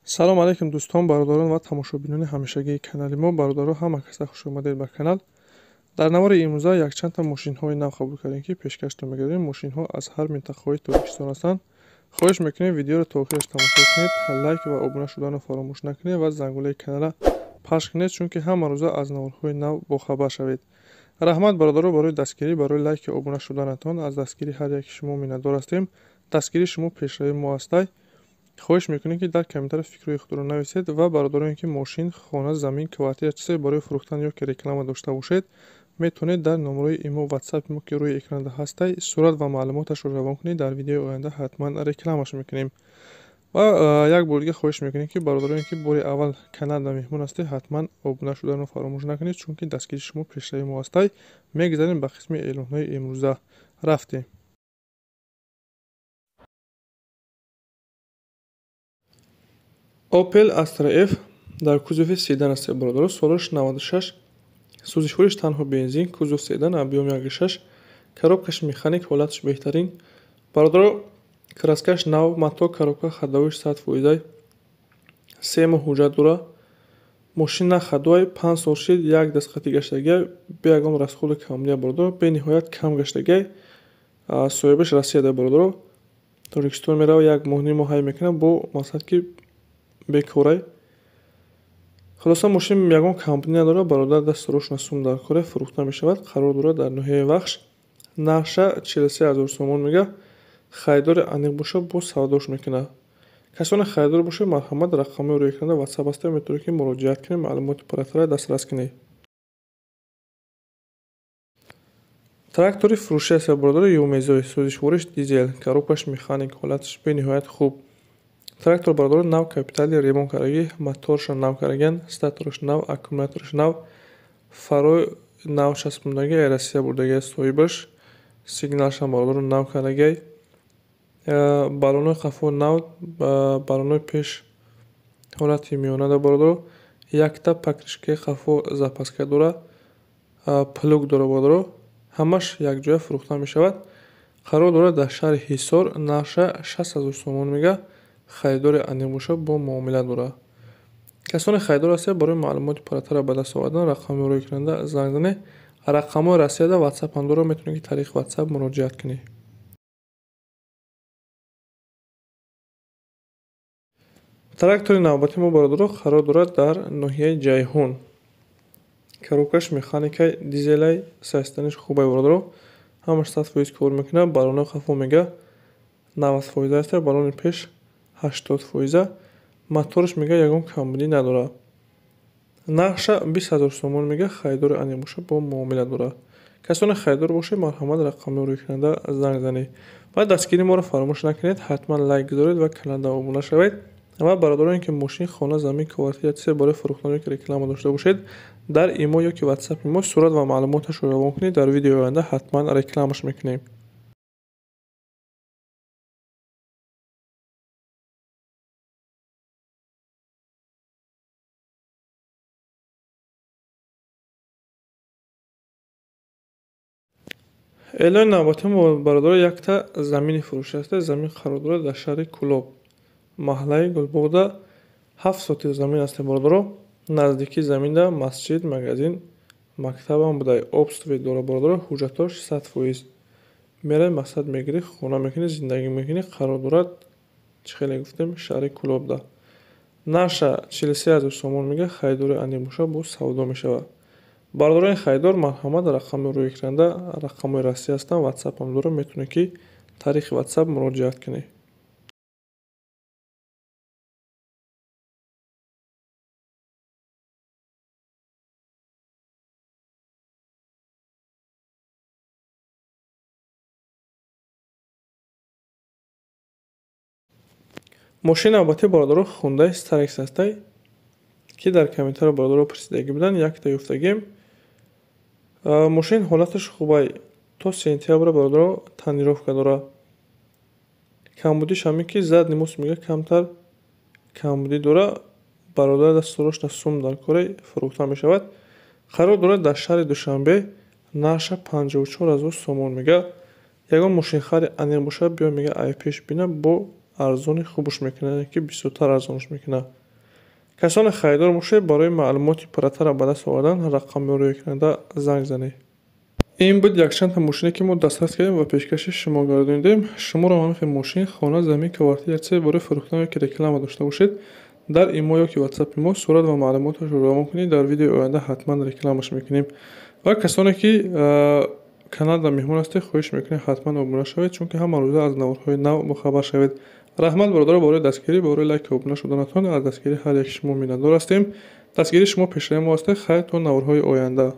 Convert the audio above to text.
Салом алейкум дӯстон, бародарон ва тамошобинони ҳамешагии канали мо. Бародаро, ҳама каса хуш омадед ба канал. Дар навори имрӯза якчандта мошинҳои нав қабул кардем, ки пешкаштон мегардем. Мошинҳо аз ҳар минтақаҳои Тоҷикистон ҳастанд. Хоҳиш мекунем, видеоро то охираш тамошо кунед, лайк ва обуна шуданро фаромӯш накунед ва зангулаи каналро пахш кунед, чунки ҳама рӯза аз наворҳои нав бохабар шавед. Раҳмат, бародаро, барои дастгирӣ, барои лайки обуна шуданатон. Аз дастгирии ҳар яки шумо миннатдор ҳастем. Дастгирии шумо пешравии мо ҳастай. Хоҳиш мекунем, ки дар комментария фикрҳои худро нависед ва бародароне, ки мошин, хона, замин, квартира, чизе барои фурӯхтан ё ки реклама дошта бошед, метавонед дар номерои имо, ватсапи мо, ки рӯи экранда ҳастай, сурат ва маълумоташро равон кунед. Дар видеои оянда ҳатман рекламаш мекунем. Ва як бор дига хоҳиш мекунем, ки бародароне, ки бори аввал каналда меҳмон ҳастед, ҳатман обуна шуданро фаромӯш накунед, чунки дастгирии шумо пешравии мо ҳастай. Мегузарем ба қисми эълонҳои имрӯза. Рафтем. Opel Astra F дар кузови седан аст, бародаро. Солаш 96, сӯзишвориш танҳо бензин, кузов седан, объём 1,6, коробкаш механик, ҳолаташ беҳтарин. Бародаро, краскаш нав, мотор, коробка, ходовиш 100%, 3 моҳ ҳуҷҷат дора. Мошин на ходовай, 5 сол шид, як даст хати гаштагиай, бе ягон расходу камбудия, бародаро, бениҳоят кам гаштагиай. Соҳибаш Россияда, бародаро, Тоҷикистон мерава, як моҳ, ним моҳ ҳай мекунад, бо мақсад ки бекорай. Хулоса, мошин ягон камбудӣ надорад. Бародар даст рошна сум дар коре, фурӯхта мешавад. Қарор дорад дар ноҳияи Вахш. Нархша 43 000 сомон мега. Харидори аниқ боша, боз савдош мекунад. Касоне харидор бошед, марҳамат, рақамҳои рӯи экранда ватсап ҳастанд, метавонед, ки муроҷиат кунед, маълумоти пурратара дастрас кунед. Трактори фурӯшӣ аст, бародаро, ЮМЗ-и, сӯзишвориш дизел, коробкаш механик, ҳолаташ бениҳоят хуб. Трактор, бародаро, нав, капитали ремонт кардагӣ, моторша нав кардагиан, статораш нав, аккумулятораш нав, фарои нав часпондагӣ, ай Россия бурдагиай соҳибаш, сигналшам, бародаро, нав кардагиай, баллонҳои қафо нав, баллонҳои пеш ҳолати миёнада, бародаро, якта покрышкаи қафо запаска дора, плуг дора, бародаро, ҳамаш якҷоя фурӯхта мешавад. Қарор дорад дар шаҳри Ҳисор, нархша 60 000 сомон мега. Харидори аниқ боша, бо муомила дорад. Касоне харидор ҳастед, барои маълумоти пурратара ба даст овардан рақамҳои рӯи экранда занг занед. Рақамҳои Россияда ватсапам дорад, метавонед, ки тариқи ватсап муроҷиат кунед. Трактори навбати мо, бародаро, қарор дорад дар ноҳияи Ҷайҳун. Коробкаш механикай, дизелай, состоянияш хубай, бародаро, ҳамаш 100% кор мекунад. Баллонҳои қафо мега 90% аст, баллони пеш 80%. Мотораш мега ягон камбудӣ надорад. Нархша 20 000 сомон мега. Харидори аниқ боша, бо муомила дорад. Касоне харидор бошед, марҳамат, рақамҳои рӯи экранда занг занед ва дастгирии моро фаромӯш накунед. Ҳатман лайк гузоред ва каналда обуна шавед. Ва бародароне, ки мошин, хона, замин, квартира, чизе барои фурӯхтан ё ки реклама дошта бошед, дар имо ё ки ватсапи мо сурат ва маълумоташро равон кунед. Дар видеои оянда ҳатман рекламаш мекунем. Эълони навбатӣ мо, бародаро, якта замини фурӯшӣ аст. Замин қарор дорад дар шаҳри Кӯлоб, маҳаллаи Гулбоғда, 7 сотих замин аст, бародаро. Наздикии заминда масҷид, магазин, мактабам буда, об, свет дорад, бародаро. Ҳуҷҷатҳош 100%. Меравӣ, мақсад мегирӣ, хона мекунӣ, зиндагӣ мекунӣ. Қарор дорад, чӣ хеле гуфтем, шаҳри Кӯлобда. Нархша 43 000 сомон мега. Харидори аниқ боша, боз савдо мешавад. Бародарони харидор, марҳамат, рақамҳои рӯи экранда рақамҳои Россия ҳастанд, ватсапам дорад, метавонед, ки тариқи ватсап муроҷиат кунед. Мошини навбатӣ, бародаро, Хундай Старекс ҳастай, ки дар комментарио бародаро пурсидагӣ буданд, якта ёфтагем. Мошин ҳолаташ хубай, то сентябра, бародаро, тонировка дорад. Камбудиш ҳамин ки задний мост мега камтар камбудӣ дорад. Бародар даст сум дар коре, фурӯхта мешавад. Қарор дорад дар шаҳри Душанбе, нархша 54 000 сомон мега. Ягон мошинхари аниқ бошад, биё мега, ай пеш бина, бо Арзони хубш мекунад, ки бисёртар арзонш мекунад. Касоне харидор бошед, барои маълумоти пурратарро ба даст овардан рақами рӯи экранда занг занед. Ин буд якчандта мошине, ки мо дастрас кардем ва пешкаши шумо гардонидем. Шуморо ҳамин хел мошин, хона, замин, квартира, чизе барои фурӯхтан ё ки реклама дошта бошед, дар имо ё ки ватсапи мо сурат ва маълумоташро равон кунед, дар видеои оянда ҳатман рекламаш мекунем. Ва касоне ки каналда меҳмон ҳастед, хоҳиш мекунем, ҳатман обуна шавед, чунки ҳама рӯза аз наворҳои нав бохабар шавед. Раҳмат, бародаро, барои дастгирӣ, барои лайку обуна шуданатон. Аз дастгирии ҳар яки шумо миннатдор ҳастем. Дастгирии шумо пешраи мо ҳастед. Хайр, то наворҳои оянда.